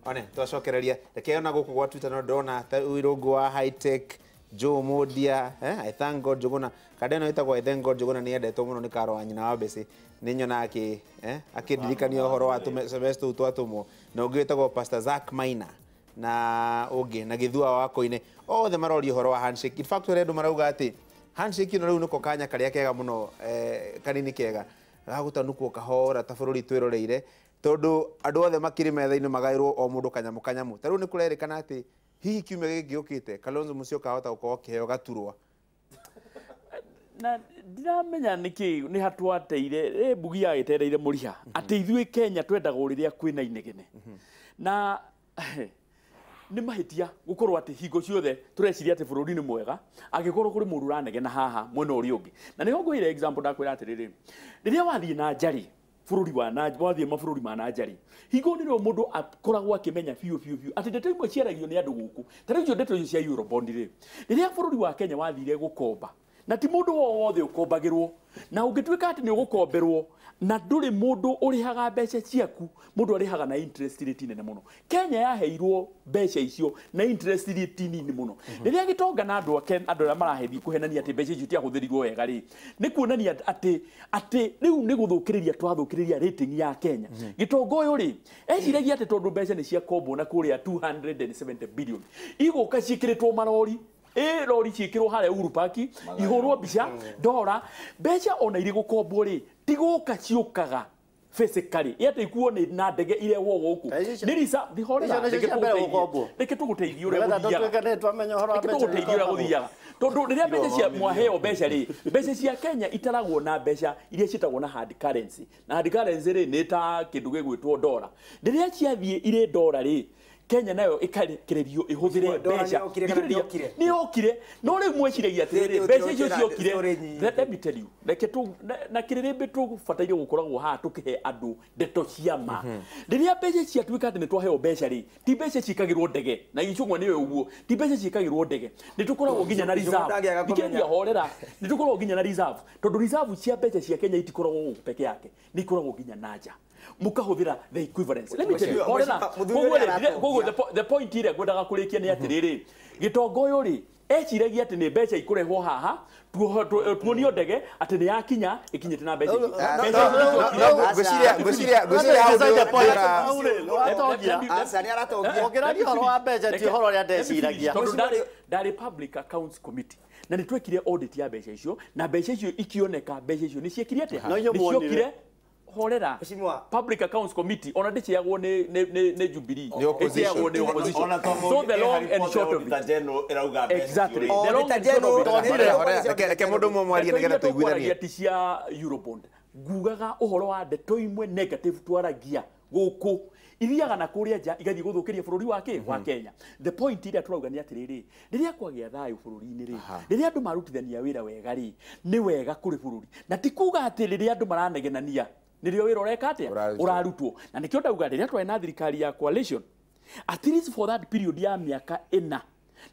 One twacokereria reke ona gũkũ gwa Twitter no ndona ta Irũngũ wa high tech Joe Modia, I thank God Njuguna kada ĩno ĩtagwo I thank God Njuguna nĩ endetwo mũno nĩ Karo wa nyina wa Mbĩcĩ. Nĩ nyona akĩ akĩndirikania ũhoro wa SMS tũu twatũmwo, na ũngĩ wĩtagwo Pastor Zack Maina na ũngĩ na Gĩthua wa Koine, othe maroria ũhoro wa handshake. In fact, ũrĩa andũ marauga atĩ handshake ĩno rĩu nĩko kanya karĩa kega mũno, kanini kega gagũtanukwo kahora ta bũrũri twĩroreire, tondũ andũ othe makĩrĩ metha-inĩ magaĩrwo o mũndũ kanyamũ kanyamũ. Ta rĩu nĩ kũrerĩkana atĩ hihi kiumia gĩkĩ gĩũkĩte Kalonzo Musyoka ahota gũkorwo akĩheo gaturwa. Na ndiramenya nĩkĩ nĩ hatwateire mbugi yagĩtereire mũriha atĩ ithuĩ Kenya twendagwo rĩrĩa kwĩna inegene. Na nĩ mahĩtia gũkorwo atĩ hingo ciothe tũreciria atĩ bũrũri nĩ mwega angĩkorwo kũrĩ mũndũ ũranegena haha mwena ũrĩa ũngĩ. Na nĩho ngwĩre example, ndakwĩra atĩrĩrĩ, rĩrĩa wathiĩ na njarĩ bũrũri wa na wathiĩ mabũrũri ma na njarĩ, hingo nĩrĩo mũndũ akoragwo akĩmenya biũ biũ biũ atĩ ndeto imwe ciaragio nĩ andũ gũkũ. Ta rĩu icio ndeto icio cia Eurobond rĩ, rĩrĩa bũrũri wa Kenya wathire gũkomba, na ti mũndũ o wothe ũkombagĩrwo, na ũngĩtuĩka atĩ nĩ ũgũkomberwo na ndũrĩ mũndũ ũrĩhaga mbeca ciaku, mũndũ arĩhaga na interest rate nene mũno. Kenya yaheirwo mbeca icio na interest rate nini mũno. Rĩrĩa gĩtonga na andũ ake, andũ arĩa marahethi kũhenania atĩ mbeca icio itiahũthĩrirwo wega rĩ, nĩ kuonania atĩ rĩu nĩ gũthũkĩrĩria twathũkĩrĩria rating ya Kenya. Gĩtonga ũyũ rĩ, eciragia atĩ tondũ mbeca nĩ ciakombwo na kũrĩa 270 billion igũka ciĩkĩrĩtwo marori, rori ciĩkĩrwo harĩa Uhuru Park, ihũrwo mbica ndora mbeca ona irĩ gũkombwo rĩ, ti gũka ciũkaga physically, atĩ ikuo nĩ na ndege irehwo gũkũ nĩ risa thihorera. Reke tũgũteithie ũrĩa gũthiaga, reke tũgũteithie ũrĩa gũthiaga, tondũ rĩrĩa mbeca cia mwaheo mbeca rĩ, mbeca cia Kenya itaragwo na mbeca iria ciĩtagwo na hard currency, na hard currency rĩ nĩ ta kĩndũ gĩgwĩtwo ndora. Rĩrĩa ciathiĩ irĩ ndora rĩ, Kenya nayo ĩkarekererio ĩhũthĩre mbeca nĩ yokire. No rĩu mweciragia atĩrĩrĩ, mbeca icio ciokire, let me tell you, reke tu na kĩrĩrĩmbĩ tũbataire gũkoragwo haha tũkĩhe andũ ndeto cia ma. Rĩrĩa mbeca ciatuĩka atĩ nĩ twaheo mbeca rĩ, ti mbeca ciĩkagĩrwo ndege, na icungwa nĩyo ũguo, ti mbeca ciĩkagĩrwo ndege, nĩ tũkoragwo nginya na reserve. Thikĩrĩria horera, nĩ tũkoragwo nginya na reserve, tondũ reserve cia mbeca cia Kenya itikoragwo gũkũ peke yake, nĩ ikoragwo nginya na nja, mukahũthĩra the equivalence. Let me tell you, horera, koguo the point ĩrĩa ngwendaga kũrĩkia nĩ atĩrĩrĩ, gĩtonga ũyũ rĩ eciragia atĩ nĩ mbeca ikũrehwo haha tuonio ndege atĩ nĩ yakinya ĩkinyĩte na mbeca icio. Ngwĩciria hau ũngĩraria ũhoro wa mbeca ti ũhoro ũrĩa ndeciragia, tondũ ndarĩ Public Accounts Committee na nĩ twekire audit ya mbeca icio, na mbeca icio ikioneka, mbeca icio nĩ ciekire atĩa, nĩ ciokire. Horera, Public Accounts Committee ona ndĩciagwo nĩ Jubilee, ĩciagwo nĩ opposition. So the long and short of it, exactly, the long and short of it, reke mũndũ ũmwe mwarie nĩgetha tũiguithanie. Ti cia Eurobond ngugaga ũhoro wa ndeto imwe negative twaragia gũkũ ithiaga na kũrĩa nja igathiĩ gũthũkĩria bũrũri wa kĩ wa Kenya. The point ĩrĩa tũrauga nĩ atĩrĩrĩ, rĩrĩa kwagĩa thayũ bũrũri-inĩ rĩ, rĩrĩa andũ marutithania wĩra wega rĩ, nĩ wega kũrĩ bũrũri, na ti kuga atĩ rĩrĩa andũ maranegenania nĩrĩo wĩra ũreka atĩa ũrarutwo. Na nĩkĩo ndauga rĩrĩa twarĩ na thirikari ya coalition, at least for that period ya mĩaka ĩna,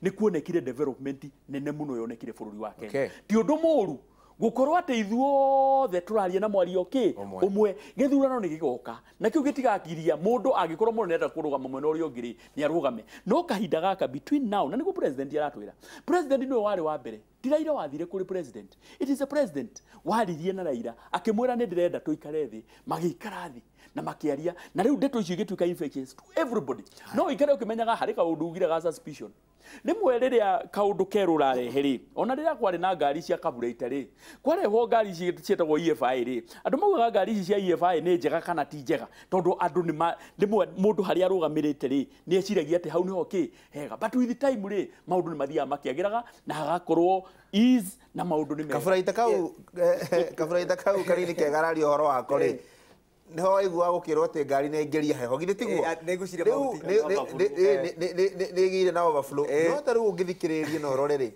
nĩ kuonekire development nene mũno yonekire bũrũri wa Kenya. Ti ũndũ mũũru gũkorwo atĩ ithuothe tũraria na mwario kĩ ũmwe, gĩthurano nĩ gĩgoka na kĩu gĩtigakiria mũndũ angĩkorwo mũndũ nĩarenda kũrũgama mwena ũrĩa ũngĩ rĩ, nĩ arũgame. No kahinda gaka between now na nĩguo president aratwĩra, president nĩwe warĩ wa mbere, ti Raila wathire kũrĩ president, it is a president waririe na Raila akĩmwĩra nĩ ndĩrenda tũikare thĩ, magĩikara thĩ na makĩaria, na rĩu ndeto icio igĩtuĩka infectious to everybody. No ũikare ũkĩmenyaga harĩ kaũndũ ugire ga suspicion. Rĩmwe rĩrĩa kaũndũ kerũ ũrarehe rĩ, ona rĩrĩa kwarĩ na ngari cia kabureta rĩ, kwarehwo ngari ciĩtagwo EFI rĩ, andũ maugaga ngari ici cia EFI nĩ njega kana ti njega, tondũ andũ rĩmwe mũndũ harĩa arũgamĩrĩte rĩ, nĩ eciragia atĩ hau nĩho kĩ hega, but with time rĩ, maũndũ nĩ mathiaga makĩagĩraga na hagakorwo ease na maũndũ nĩ mega. Kaburaita kau kanini kega araria ũhoro wako rĩ, niho waiguaga gũkĩrwo atĩ ngari nĩ aingĩria heho, githĩ tiguo? Rĩu nĩ ĩgĩire na overflow. No ta rĩu ũngĩthikĩrĩria na ũrore rĩ,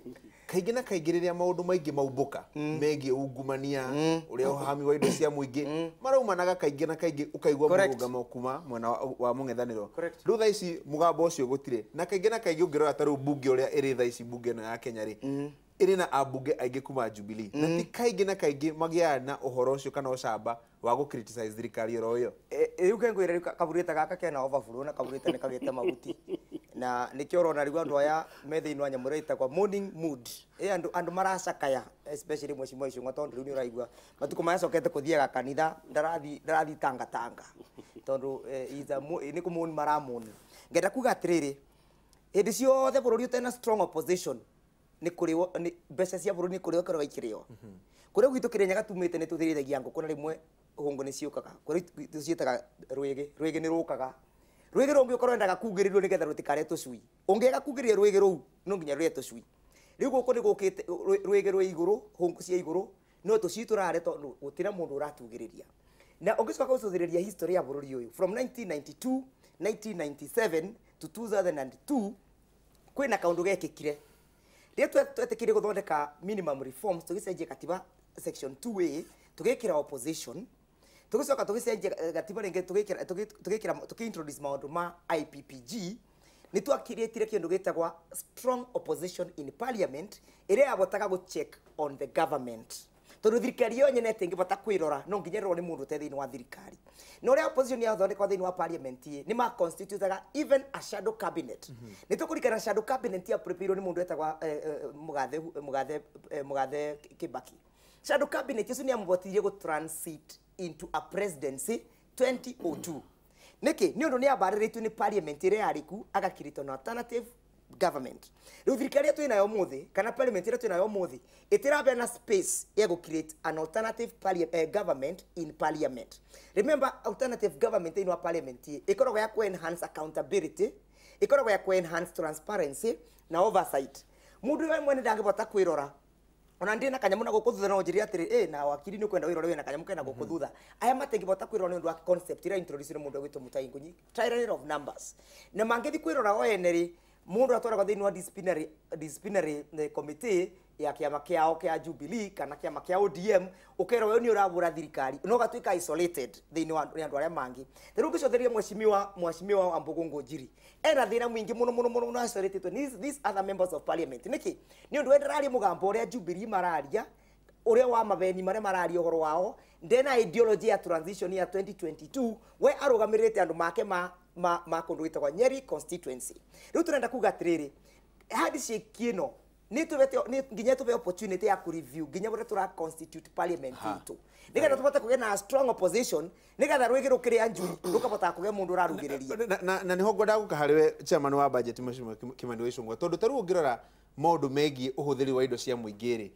kaingĩ na kaingĩ rĩrĩa maũndũ maingĩ maumbũka megiĩ ungumania, ũrĩa ũhami wa indo cia mũingĩ, maraumanaga kaingĩ na kaingĩ ũkaigua mũrũgamo kuma mwena wa mũng'ethanĩro. Rĩu thaa ici mũgambo ũcio gũtirĩ, na kaingĩ na kaingĩ ũngĩrora ta rĩu mbunge ũrĩa ĩrĩ thaa ici, mbunge ĩno ya Kenya rĩ, ĩrĩ na ambunge aingĩ kuma Jubilee na ti kaingĩ na kaingĩ magĩaga na ũhoro ũcio kana ũcamba wa gũ criticize thirikari oro ĩyo. Rĩu kengwĩra rĩu kaburĩta gaka kena overflow na kaburĩta nĩ kagĩte mahuti na nĩkĩo ũrona rĩu andũ aya me thĩinĩ wa nyamũ ĩrĩa ĩtagwo morning mood. Andũ maracakaya especially mheshimiwa Ichung'wa tondũ rĩu nĩ ũraigua matukũ maya acokete kũthiaga kanitha ndarathi tanga tanga tondũ nĩ kũmũni maramũni. Ngenda kuga atĩrĩrĩ, hĩndĩ ciothe bũrũri ũtarĩ na strong opposition nĩ kũrĩo nĩ mbeca cia bũrũri nĩ kũrĩo ikoragwo ikĩrĩo. Kũrĩa gwitũ Kĩrĩnyaga tumĩte nĩ tũthĩrĩthagia ngũkũ na rĩmwe hũngũ nĩ ciũkaga. Kũrĩa tũciĩtaga rwĩgĩ, rwĩgĩ nĩ rũkaga. Rwĩgĩ rũngĩ ũkorwo wendaga kugĩrĩrio nĩgetha rũtikarĩe tũcui. Ũngĩaga kugĩrĩria rwĩgĩ rũu no nginya rũrĩe tũcui. Rĩu gũkũ nĩ gũkĩte rwĩgĩ rwĩ igũrũ, hũngũ cia igũrũ, no tũcui tũrarĩa tondũ gũtirĩ mũndũ ũratugĩrĩria. Na ũngĩcoka gũcũthĩrĩria history ya bũrũri ũyũ from 1992, 1997 to 2002 kwĩna kaũndũ gekĩkire. Rĩrĩa twetĩkĩrie gũthondeka minimum reforms tũgĩcenjia katiba section 2A tũgĩkĩra opposition tũgĩcoka tũgĩcenjia gatiba rĩngĩ tũgĩkĩra tũkĩ-introduce maũndũ ma IPPG nĩ twakirĩtire kĩndũ gĩtagwa strong opposition in parliament ĩrĩa yabotaga gũ check on the government tondũ thirikari yo nyene ĩtingĩbota kwĩrora no nginya ĩrorwo nĩ mũndũ ũtarĩ thĩinĩ wa thirikari. Na ũrĩa opposition yathondekwo thĩinĩ wa parliament nĩ ma constitutaga even a shadow cabinet. Nĩ tũkũririkana shadow cabinet ya prepare nĩ mũndũ wetagwa Mũgathe Kibaki. Shadow cabinet ũcio nĩ amũbotithirie gũ transit into a presidency 2002. Nĩkĩ? Nĩ ũndũ nĩ ambarĩrĩtio nĩ parliament ĩrĩa yarĩ ku agakirĩtwo na alternative government. Rĩu thirikari ĩrĩa twĩnayo ũmũthĩ kana parliament ĩrĩa twĩnayo ũmũthĩ ĩtĩrabeana space ya gũ create an alternative government in parliament. Remember, alternative government thĩinĩ wa parliament ĩkoragwo ya kũ enhance accountability, ĩkoragwo ya kũ enhance transparency na oversight. Mũndũ we mwene ndangĩbota kwĩrora. Ona ndĩ na kanyamũ na gũkũ thutha no njĩre atĩrĩ, na wakiri nĩ ũkwenda wĩrore wĩna kanyamũ kena gũkũ thutha. Aya matingĩbota kwĩrora nĩ ũndũ wa concept ĩrĩa introduce nĩ mũndũ ũgwĩtwo Mutahi Ngunyi, tyranny of numbers. Na mangĩthiĩ kwĩrora o ene rĩ, mũndũ atwaragwo thĩinĩ wa disciplinary committee ya kĩama kĩao kĩa Jubilee kana kĩama kĩa ODM ũkerwo we nĩ ũrabũra thirikari no ũgatuĩka isolated thĩinĩ wa andũ arĩa mangĩ. Rĩu ũngĩcotheria mheshimiwa Wambugu Ngunjiri ena thĩna mũingĩ mũno mũno mũno mũno isolated nĩ these other members of parliament. Nĩkĩ? Nĩ ũndũ we ndararia mũgambo ũrĩa Jubilee mararia, ũrĩa wa mabeni marĩa mararia ũhoro wao, ndena ideology ya transition ya 2022 we arũgamĩrĩte andũ make ma kũndũ gwĩtagwo Nyeri constituency. Rĩu tũrenda kuga atĩrĩrĩ, handshake ĩno nĩ nginya tũbe opportunity ya kũ-review nginya ũrĩa tũra constitute parliament itũ nĩgetha tũbote kũgĩa na strong opposition nĩgetha rwĩgĩ rũkĩrĩa njui rũkabota kũgĩa mũndũ ũrarugĩrĩria. Na nĩho ngwendaga gũka harĩ we chairman wa budget mheshimiwa Kimani wa Ichung'wa tondũ ta rĩu ũngĩrora maũndũ megiĩ ũhũthĩri wa indo cia mũingĩ rĩ,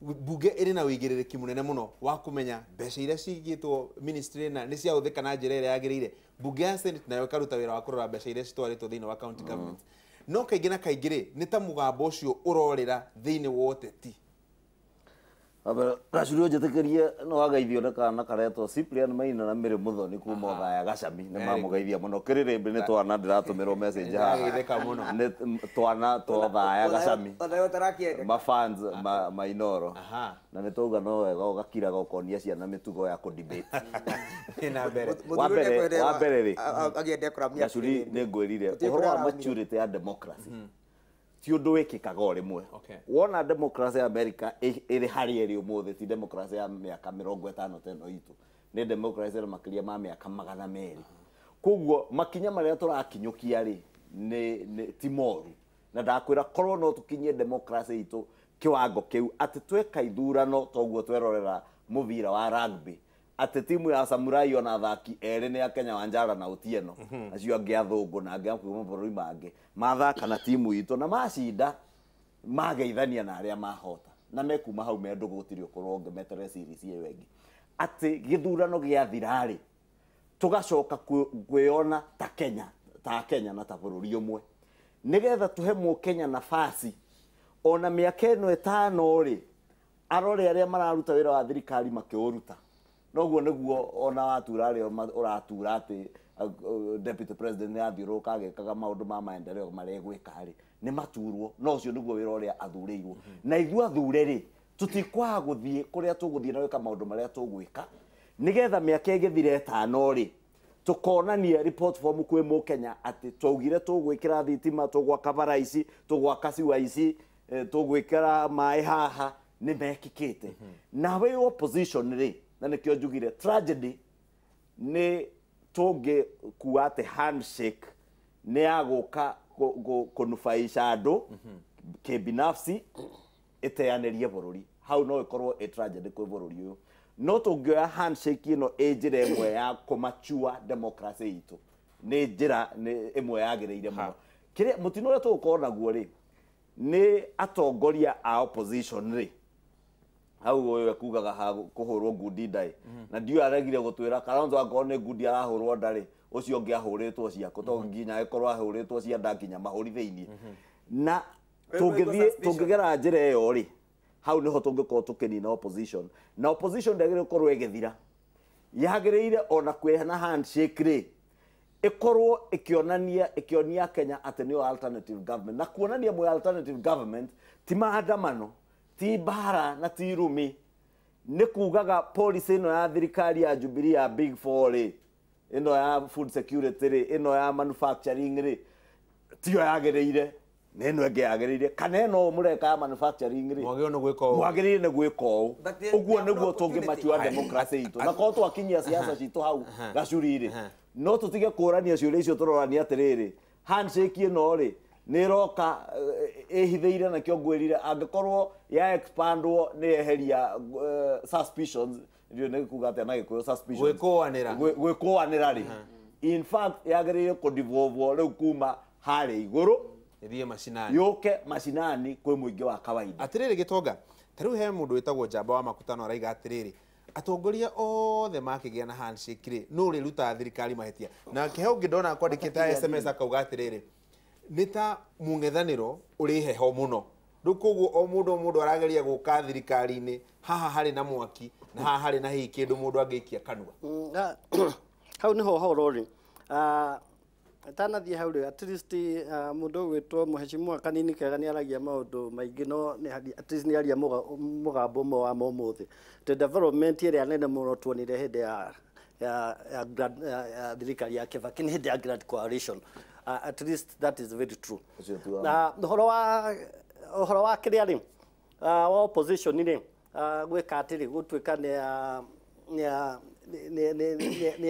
bunge ĩrĩ na ũigĩrĩrĩki mũnene mũno wa kũmenya mbeca iria cigĩtwo ministry na nĩ ciahũthĩka na njĩra ĩrĩa yagĩrĩire. Bunge ya Senate nayo ĩkaruta wĩra wa kũrora mbeca iria citwarĩtwo thĩinĩ wa county government. No kaingĩ na kaingĩ rĩ, nĩ ta mũgambo ũcio ũrorĩra thĩinĩ wa ũteti. Gacuri ũnjĩtĩkĩrie no wagaithio nĩ kana karetwo Cyprian Maina na Mary Muthoni kuma Othaya Gacami nĩ mamũgeithia mũno. Kĩrĩrĩmbĩ nĩ twana ndĩratũmĩrwo message haha. Nĩ twana twa Othaya Gacami. Ma fans ma Inooro. Na nĩ twauga no wega ũgakiraga ũkonia ciana mĩtugo ya kũ-debate. Wa mbere rĩ, Gacuri nĩ ngwĩrire ũhoro wa maturity ya democracy ti ũndũ wĩkĩkaga o rĩmwe. Wona democracy ya America ĩrĩ harĩa ĩrĩ ũmũthĩ ti democracy ya mĩaka 50 ta ĩno itũ, nĩ democracy ĩrĩ makĩria ma mĩaka 200. Koguo makinya marĩa tũrakinyũkia rĩ nĩ ti moru, na ndakwĩra korwo no tũkinyie democracy itũ kĩwango kĩu atĩ tweka ithurano toguo twerorera mũbira wa rugby atĩ timu ya Samurai ona athaki erĩ nĩ a Kenya Wanjara na Otieno acio angĩ athũngũ na angĩ a kuma mabũrũri mangĩ mathaka na timu itũ na macinda mageithania na arĩa mahota na mekuma hau me ndũgũ gũtirĩ ũkorwo ũngĩ metere series ĩyo ĩngĩ atĩ gĩthurano gĩathira rĩ tũgacoka kwĩona ta Kenya na ta bũrũri ũmwe nĩgetha tũhe mũkenya nafasi ona mĩaka ĩno 5 rĩ arore arĩa mararuta wĩra wa thirikari makĩũruta. Noguo nĩguo ona watura rĩ ũratura atĩ deputy president nĩ athiũrũrũka agĩkaga maũndũ ma maendeleo marĩa egwĩka rĩ nĩ maturwo, no ũcio nĩguo wĩra ũrĩa athurĩirwo. Na ithuĩ athure rĩ tũtikwaga gũthiĩ kũrĩa tũgũthiĩ na gwĩka maũndũ marĩa tũgwĩka nĩgetha mĩaka ĩgĩthire 5 rĩ tũkonania report form kwĩ mũkenya atĩ twaugire tũgwĩkĩra thitima, tũgwaka bara ici, tũgwaka ciwa ici Tũgwĩkĩra maĩ haha nĩ mekĩkĩte. Nawe opposition rĩ, na nĩkĩo njugire tragedy nĩ tũngĩkua atĩ handshake nĩ ya gũka kũnubaisha andũ kĩbinafsi ĩteanĩrie bũrũri. Hau no ĩkorwo ĩ tragedy kwĩ bũrũri ũyũ. No tũngĩoya handshake ĩno ĩ njĩra ĩmwe ya kũmature democracy itũ, nĩ njĩra ĩmwe yagĩrĩire mũno. Kĩrĩa mũtino ũrĩa tũgũkorwo naguo rĩ, nĩ atongoria a opposition rĩ, hau ũyũ ekugaga ha kũhũrwo ngundi nda ĩ, na ndiũĩ aregire gũtwĩra Kalonzo angorwo nĩ ngundi arahũrwo nda rĩ, ũcio ũngĩ ahũrĩtwo ciakũ, tondũ nginya agĩkorwo ahũrĩtwo cia nda nginya mahũri thĩinĩ. Na tũngĩthiĩ tũngĩgera njĩra ĩyo rĩ, hau nĩho tũngĩkorwo tũkĩnina opposition. Na opposition ndĩagĩrĩire gũkorwo ĩgĩthira, yagĩrĩire ona kwĩna handshake rĩ, ĩkorwo ĩkĩonania ĩkĩonia Kenya atĩ nĩyo alternative government. Na kuonania mwe alternative government ti maandamano, ti mbara na ti rumi, nĩ kugaga policy ĩno ya thirikari ya Jubilee ya Big Four rĩ, ĩno ya food security rĩ, ĩno ya manufacturing rĩ, tiyo yagĩrĩire, nĩ ĩno ĩngĩ yagĩrĩire, kana ĩno mũreka ya manufacturing rĩ, Mwagĩrĩirwo nĩ gwĩka ũũ. mwagĩrĩire nĩ gwĩka ũũ. But they Ũguo have no nĩguo opportunity. tũngĩmatua democracy itũ. Na korwo twakinyia siasa citũ hau gacuri rĩ, no tũtige kũrania ciũria icio tũrorania atĩrĩrĩ, handshake ĩno rĩ nĩ ĩroka ĩhithĩire, nakĩo ngwĩrire angĩkorwo ya expandwo nĩ yeheria suspicions, ndiũĩ nĩ kuga atĩa na Gĩkũyũ suspicions, Gwĩkũanĩra. Gwĩkũanĩra rĩ, in fact yagĩrĩire kũdevolve rĩu kuma harĩa igũrũ Ĩthiĩ macinani, yũke macinani kwĩ mũingĩ wa kawaida. Atĩrĩrĩ Gĩtonga, ta rĩu he mũndũ wĩtagwo Njamba wa Makutano araiga atĩrĩrĩ, atongoria othe makĩgĩa na handshake rĩ, nũ ũrĩrutaga thirikari mahĩtia? Nake he ũngĩ ndona kwandĩkĩte SMS akauga atĩrĩrĩ, nĩ ta mũng'ethanĩro ũrĩ heho mũno, rĩu koguo o mũndũ arageria gũka thirikari-inĩ, haha harĩ na mwaki na haha harĩ na hihi kĩndũ mũndũ angĩikia kanua. Hau nĩho ũhoro rĩ, atanathiĩ hau rĩ, at least mũndũ ũgwĩtwo Mheshimiwa Kanini Kega nĩ aragia maũndũ maingĩ, no at least nĩ aria mũgambo ũmwe wa ma ũmũthĩ. The development ĩrĩa nene mũno tuonire hĩndĩ ya thirikari ya Kibaki nĩ hĩndĩ ya Grand Coalition. At least that is very true. Ũcio ti wa Na ũhoro wa kĩrĩa rĩ, wa opposition rĩ, gwĩka atĩrĩ, gũtuĩka nĩ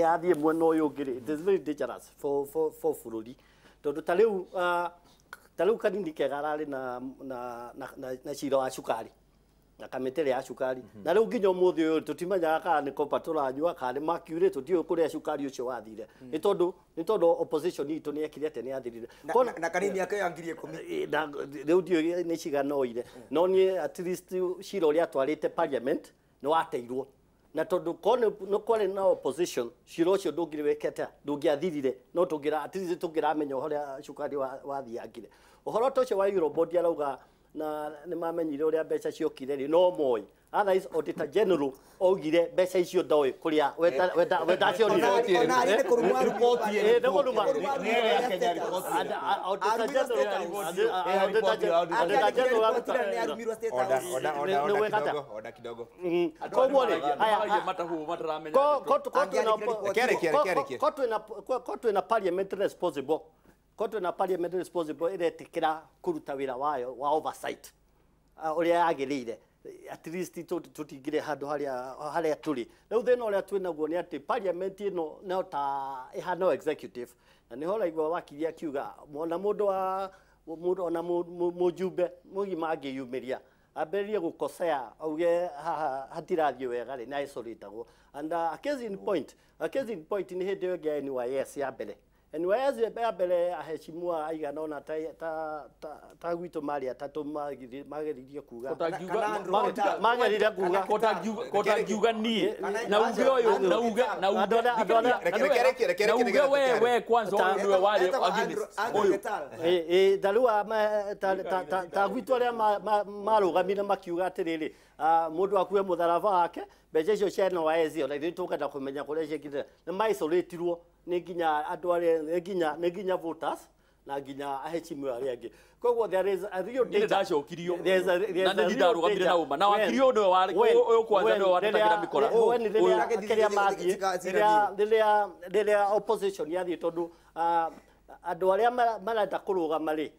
yathiĩ mwena ũyũ ũngĩ rĩ, it is very dangerous for bũrũri, tondũ ta rĩu Kanini Kega ararĩ na cira wa cukari na kamĩtĩ ĩrĩa ya cukari, na rĩu nginya ũmũthĩ ũyũ tũtimenyaga kana nĩ kopa tũranyua kana nĩ mercury, tũtiũĩ kũrĩa cukari ũcio wathire, nĩ tondũ opposition itũ nĩ yekire atĩ nĩ yathirire. Na Kanini akĩoya 10,000. Na rĩu ndiũĩ nĩ cigana oire, no niĩ at least cira ũrĩa atwarĩte parliament nĩ wateirwo, na tondũ korwo nĩ kwarĩ na opposition, cira ũcio ndũngĩrĩ wĩkete, ndũngĩathirire, no tũngĩra at least tũngĩramenya ũrĩa cukari wathiangire. Ũhoro ta ũcio wa Eurobond arauga na nĩ mamenyire ũrĩa mbeca ciokire rĩ, no moĩ. Otherwise Auditor General augire mbeca icio ndoĩ kũrĩa wendacionire. Ona arĩ nĩ kũrumwo arũmirwo. Ĩ, nĩ kũruma. Nĩ ĩrĩa Kenya riboti. Auditor General, Auditor General Ripoti ĩrĩa nĩ arumirwo State Order, House. order, order, Nĩ order wega ta. kidogo, order kidogo. Koguo rĩ, haya, Maragia matahũ mataramenya. Angĩandĩkire riboti. Kĩarĩkie, kĩarĩkie. Ko twĩna parliament responsible, ko twĩna parliament responsible ĩretĩkĩra kũruta wĩra wayo wa oversight ũrĩa yagĩrĩire, at least tũtingĩrĩ handũ harĩa tũrĩ rĩu. Thĩna ũrĩa twĩ naguo nĩ atĩ parliament ĩno no ta ĩhana o executive, na nĩho ũraigua wakiri akiuga ona mũndũ wa mũndũ ona mũjumbe mũgima angĩyumĩria ambĩrĩrie gũkosea auge haha hatirathiĩ wega rĩ, nĩ isolatagwo. And a case in point nĩ hĩndĩ ĩyo ĩngĩ ya NYS ya mbere, NYS ya mbere, aheshimiwa aigana ũna ta gwitũ marĩ atatũ mageririe kuga Kotangiuga magerire kuga kotangiuga niĩ na uge ũyũ na uge na uge Reke, na uge reke, we reke. we kwanza ũyũ nĩwe warĩ Etagwo against Andrew ũyũ. Getal. Ĩ ta rĩu ta gwitũ arĩa marũgamire makiuga atĩrĩrĩ, mũndũ akue mũtharaba wake, mbeca icio cia NYS ona ithuĩ tũkenda kũmenya kũrĩa ciekire, nĩ maisolatirwo nĩ nginya andũ arĩa nĩ nginya voters na nginya aheshimiwa arĩa angĩ. Koguo there is a real Niĩ danger. ndacokirio. There Na is a nĩ real ndarũgamire danger. na ũma. Na wakiri ũyũ nĩwe warĩ ũyũ kwanza nĩwe watetagĩra mĩkora. When rĩrĩa Ũyũ. kĩrĩa mathiĩ rĩrĩa opposition yathiĩ, tondũ andũ arĩa marenda kũrũgama rĩ,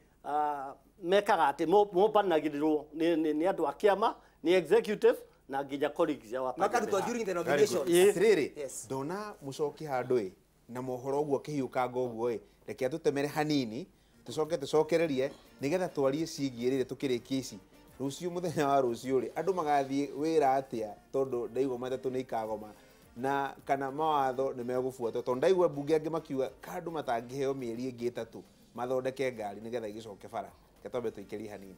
Mekaga atĩ mombanagĩrĩrwo nĩ andũ a kĩama, nĩ executive na nginya colleagues wa Makarutwo parliament. during the Very good. nominations. Atĩrĩrĩ, Yes. ndona mũcoki handũ ĩ na mohoro ũguo kĩhiũkanga ũguo ĩ, reke atũtemere hanini tũcoke tũcokererie nĩgetha twarie ciĩgiĩ rĩrĩ tũkĩrĩkia ici rũciũ, mũthenya wa rũciũ rĩ, andũ magathiĩ wĩra atĩa, tondũ ndaigua matatũ nĩ ikagoma na kana mawatho nĩ megũbuatwo, tondũ ndaigua mbunge angĩ makiuga kandũ matangĩheo mĩeri ĩngĩ 3 mathondeke ngari nĩgetha igĩcoke bara. Reke twambe tũikĩrie hanini.